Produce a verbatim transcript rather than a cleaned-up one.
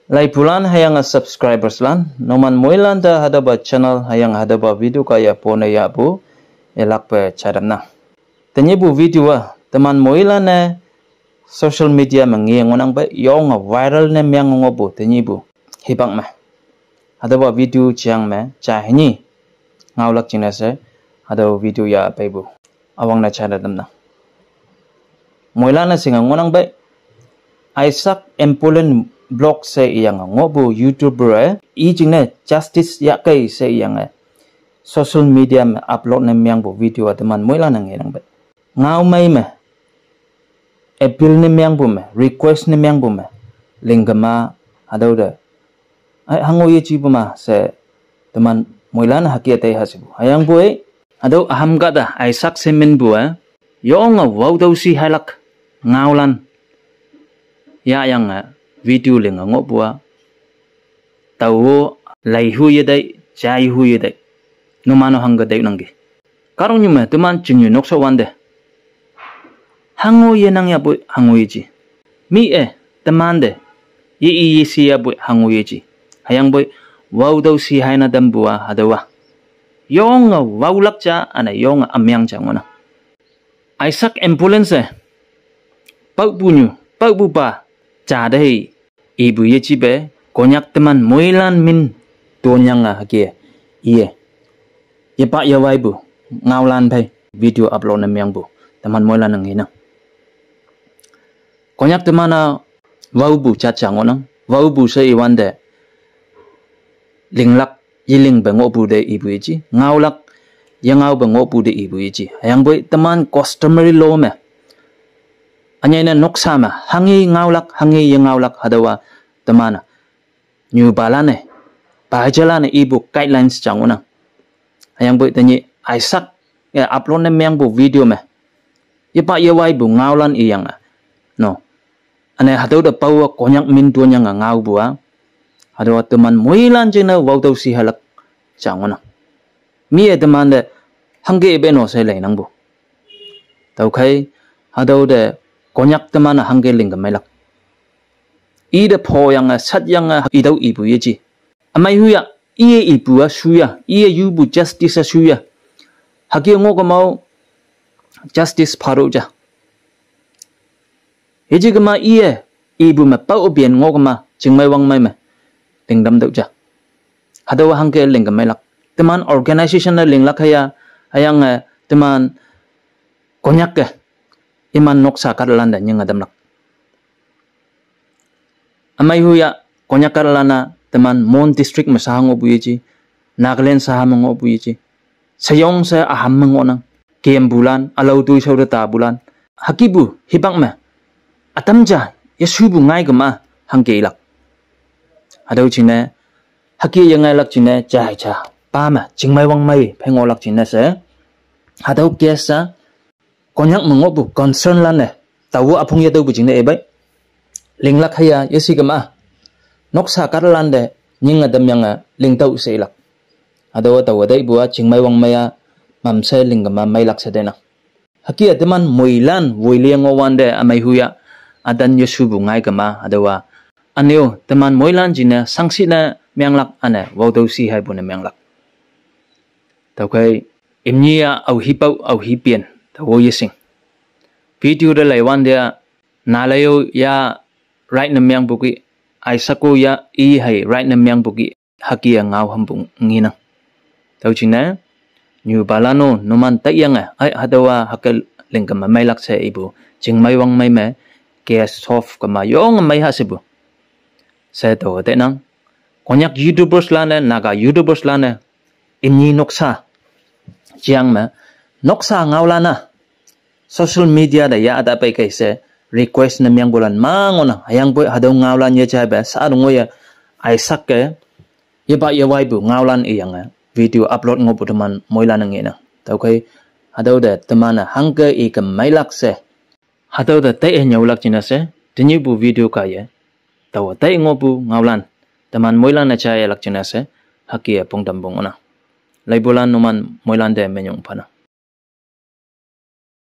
Laipulan hüyange subscribers lan, numan moilan te hatüopa channel hüyange hatüopa video kaiye pone yahpu, yelakpe jadamnang. Tenyihpu video-a, teman moilan-e social media me nge ngohnang pei, yonge viral ne meng ngohpu tenyihpu, hipak me. Hatüopa video jang me, ja hinyi, ngaolak jingne she, hatüo video yah peipu. Üwangne jane tamnang. Moilan-e shinge ngohnang pei, Isaac Ampolan Vlog she iyange ngohpu YouTuber-e, i jingne justice yahkei she iyange social media me upload ne mengpu video-a teman moilan-e ngenang pei. Ngao mei me, appeal ne mengpu me, request ne mengpu me, lingkema, hatüo te, ai, hango yejipu ma she, teman moilan hüke tei hashipu. Hüyangpoi, hatüo üham kahta, Isaac she minpu-e, yonge waotüo shi hailak, ngaolan, yahyange, video linge ngohpu-a, taowo, laihu yetei, jaihu yetei, numan-o hangke teinangki. Kahtoknyu me teman chingnyu noksa wante, hango yenang yahpoi hango yeji. Mi-e, temante, ye-i yeshi yahpoi hango yeji. Hüyangpoi, waotüo shi haina tampu-a hatüowa, yonge waolak ja üne yonge ümeng ja ngohnang. Isaac Ampolan-e, paopunyu, paopupa, ja te hei, ipu yejipe, Konyak teman moilan min, tonyange hüke, iye, yepa yewaipu, ngaolan phei, video upload ne mengpu, teman moilan-e ngenang. Konyak teman-a, waopu jat ja ngohnang, waopu she iwante, linglak, yelingpe ngohpu te ipu yeji, ngaolak, yengaope ngohpu te ipu yeji. Hüyangpoi teman customary law me, ünyei ne noksa me, hanghe ngaolak, hanghe yengaolak, hatüowa, teman-a, nyupalan-e, pajalan-e ipu guidelines ja ngohnang. Hüyangpoi tenyih Isaac, ya, upload ne mengpu video me, yepa yewaipu ngaolan iyange, no, üne hatüo te paowa Konyak min tonyange ngaopu-a, hatüowa teman moilan jingne waotüo shi hailak, ja ngohnang. Mi-e temante, hangke ipe no she leinangpu. Tüokhei, hatüo te, Konyak teman-e hangke lingke meilak. Ite phoyange, satyange, itüo ipu yeji. Ümei huya, iye ipu-a shuya, iye yupu justice-a shuya. Hüke ngohkema-o, justice phatüoh ja. Yeji kema iye, ipu me pao üpen ngohkema, chingmei wangmei me, lingtam tüoh ja. Hatüowa hangke lingke meilak. Teman organization-e linglak haya, hüyange, teman Konyak-e, iman noksa kahtalante nyinge tamlak. Ümei huya, Konyak kahtalan-a, teman Mon district me shaha ngohpu yeji, Nagaland shaha me ngohpu yeji, sheyong she üham me ngohnang, kempulan, ülao toishao te tapulan, hükepu, hipak me, ütam ja, yeshupu ngai kema, hangke ilak. Hatüo jingne, hüke yengailak jingne, jai ja, pa me, chingmei wangmei, phei ngohlak jingne she, hatüo case-a, Konyak me ngohpu concern lan-e, taowe üpong yetüopu jingne ipei, linglak haya, yeshi kema, noksa kahtalante, nyinge tamyange, lingtüoh she ilak. Hatüowa taowe taipu-a, chingmei wangmei-a, mamshe lingkema meilak she teinang. Hüke-a teman moilan, woilie ngohwante, ümei huya, ütan yeshupu ngai kema, hatüowa, üne-o, teman moilan jingne, shangshih ne menglak üne, waotüo shi haipu ne menglak. Tüokhei, imni-a aohipao aohipen, taowe yeshing. Video te leiwante-a, nalei-o ya right ne mengpu ki, Isaac-o ya i hei right ne mengpu ki, hüke-a ngao hampu ngenang. Tüo jingne, nyupalan-o numan taiyange, ai hatüowa hüke lingkeme meilak she ipu, chingmei wangmei me, case solve kema yonge mei hashepu. She taowe tainang, Konyak YouTubers lan-e, Naga YouTubers lan-e, imni noksa, jeang me, noksa ngaolan-a, social media te yah ta peikei she, request ne mengpulan ma ngohnang, hüyangpoi hatüo ngaolan yejaipe, sa ngoiye, Isaac-e, yepa yewaipu ngaolan iyange, video upload ngohpu teman moilan-e ngenang. Tüokhei, hatüo te teman-e hangke ike meilak she, hatüo te taiye nyüolak jingne she, tenyihpu video kaiye, taowe tai ngohpu ngaolan, teman moilan-e jaiyelak jingne she, hüke-e pongtampu ngohnang. Leipulan numan moilan te minyong phanang.